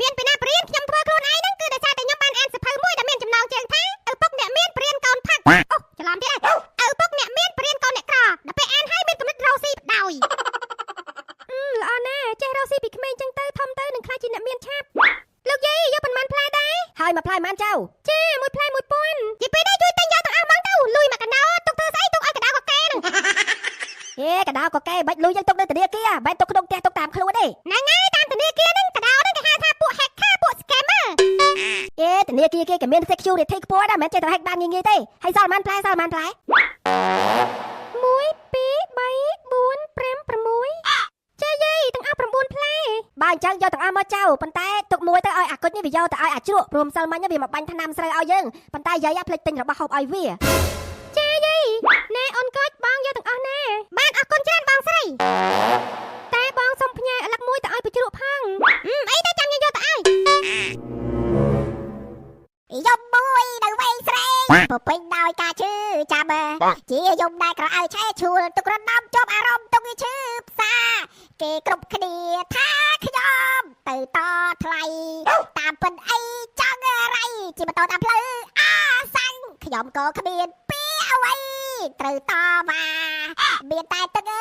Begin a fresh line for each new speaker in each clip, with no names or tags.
មានពីណាបរៀនខ្ញុំធ្វើខ្លួនឯងហ្នឹងគឺដោយសារតែខ្ញុំបានអានសៀវភៅមួយដែលមានចំណងជើងថាឪពុកអ្នកមានបរៀនកូនផឹកអូច្រឡំទៀតហើយឪពុកអ្នកមានបរៀនកូនអ្នកក្រដល់ពេលអានហើយមានគំនិតរកស៊ីបដោយល្អណាស់ចេះរកស៊ីពីក្មេងចឹងទៅធំទៅនឹងខ្លាចជាអ្នកមានឆាប់លោកយាយយកប៉ុន្មានផ្លែដែរ
ហើយមួយផ្លែប៉ុន្មានចៅ
ចាមួយផ្លែ1000យីពេលនេះជួយទិញយកទាំងអស់ហ្មងទៅលុយមកកណ្ដោទុកធ្វើស្អីទុកឲ្យកណ្ដោកកែហ្នឹង
ហេកណ្ដោកកែបាច់លុយយើងទុកនៅធនាគារបែរទុកក្នុងផ្ទះទុកតាមខ្លួនទេ
ហ្នឹងហើយតាមធនាគារហ្នឹងកណ្ដោហ្នឹងគេហៅថាពួក hacker ពួក scammer
អេធនាគារគេក៏មាន security ខ្ពស់ដែរមិនមែនចេះតែ hack បានងាយៗទេហើយសល់ប៉ុន្មានផ្លែសល់ប៉ុន្មានផ្លែ
1 2 3 4 5 6ចាយាយទាំងអស់9ផ្លែ
បើអញ្ចឹងយកទាំងអស់មកចៅប៉ុន្តែទុកមួយទៅឲ្យអាគុជនេះវាយកទៅឲ្យអាជ្រក់ព្រមសិលមិញវាមកបាញ់ថ្នាំស្រូវឲ្យយើងប៉ុន្តែយាយភ្លេចទិញរបស់ហូបឲ្យវា
ចាយាយណែអូនកូចបងយកទាំងអស់ណាបានអរគុណច្រើនបងស្រីតែបងសុំផ្ញើអាឡឹកមួយទៅឲ្យពជ្រក់ផងអីទៅចាំយើងយកទៅឲ្យ
យំមួយនៅវែងស្រេងពពេញដោយការឈឺចាំជាយំដែលក្រអៅឆេឈួលទុករដំជាប់អារម្មណ៍ទុកឈឺផ្សាគេគ្រប់គ្នាថាខ្ញុំទៅតថ្លៃតាមពិនអីចង់រៃជាបន្តតាមផ្លូវអាសាំងខ្ញុំក៏គ្មានពីអ្វីត្រូវតវ៉ាមានតែទឹកនេ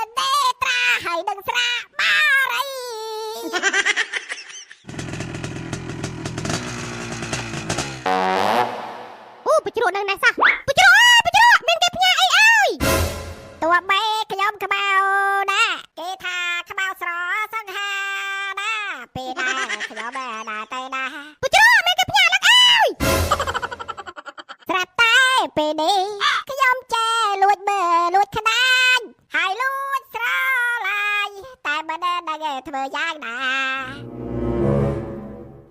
ត្រាហើយនឹងស្រាបារី
អូបជ្រក់នៅនេះសោះបជ្រក់អើយបជ្រក់មានគេផ្ញើអីឲ្យ
តួបីខ្ញុំខ្មៅណាគេថាខ្មៅស្រសង្ហាណាពេលណាខ្ញុំណាទៅណា
បជ្រក់មានគេផ្ញើលឹកអើយ
ស្រាប់តែពេលនេះខ្ញុំចេះលួចមើលលួចខ្នាញហើយលួចស្រឡាញតែមិនដឹងធ្វើយ៉ាងណា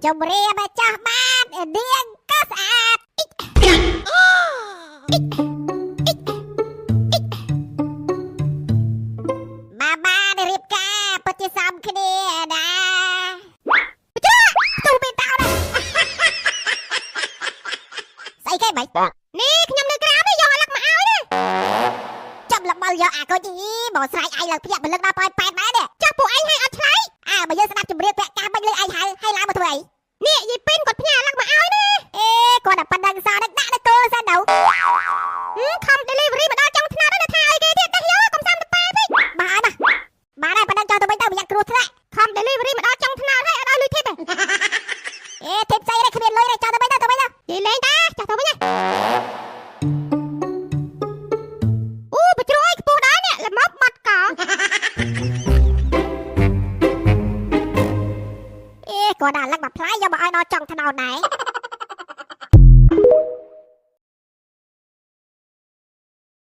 ជំរាបចាស់បាននាងក៏ស្អាតបាបានរៀបការពិតជាសមគ្នាណា
បជ្រក់
ទូមានតោណាស្អីគេម៉េច
នេះខ្ញុំនៅក្រៅនេះយកអាឡឹកមកឲ្យណា
ចាំលបល់យកអាកូនជីមកស្រែកឯងឡើងភ្ញាក់ពលឹកដល់ប៉យប៉ែតម៉ែនេះ
ចាស់ពួកឯងឲ្យអត់ឆ្លៃ
អើបើយើងស្ដាប់ជំរាបពាក់ការបាញ់លើឯងហើយហើយឡើងមកធ្វើអី
នេះយីពីនគាត់ផ្ញើអាឡឹកមកឲ្យណា
អេគាត់តែប៉ុណ្្នឹងសោះដាក់នៅគោសិនទៅ
ខំ delivery មកដល់ចុងថ្នាក់ដល់ថាឲ្យគេទៀតទេយកកុំសាំទៅប៉ែពេក
បាទហើយបាទហើយប៉ុណ្្នឹងចង់ទៅវិញទៅប្រយ័ត្នគ្រោះថ្នាក់
ខំ delivery មកដល់ចុងថ្នាក់ហើយអត់ឲ្យលុយធីបទេ
អេធីបស្អីទេគ្មានលុយទេចង់ទៅវិញទៅទៅវិញទៅ
និយាយលេងតាចាស់ទៅវិញអូបជ្រោយខ្ពស់ដែរនេះល្មមបាត់ក
អេគាត់ដាក់លឹកមកផ្លែយកមកឲ្យដល់ចុងថ្នោតដែរ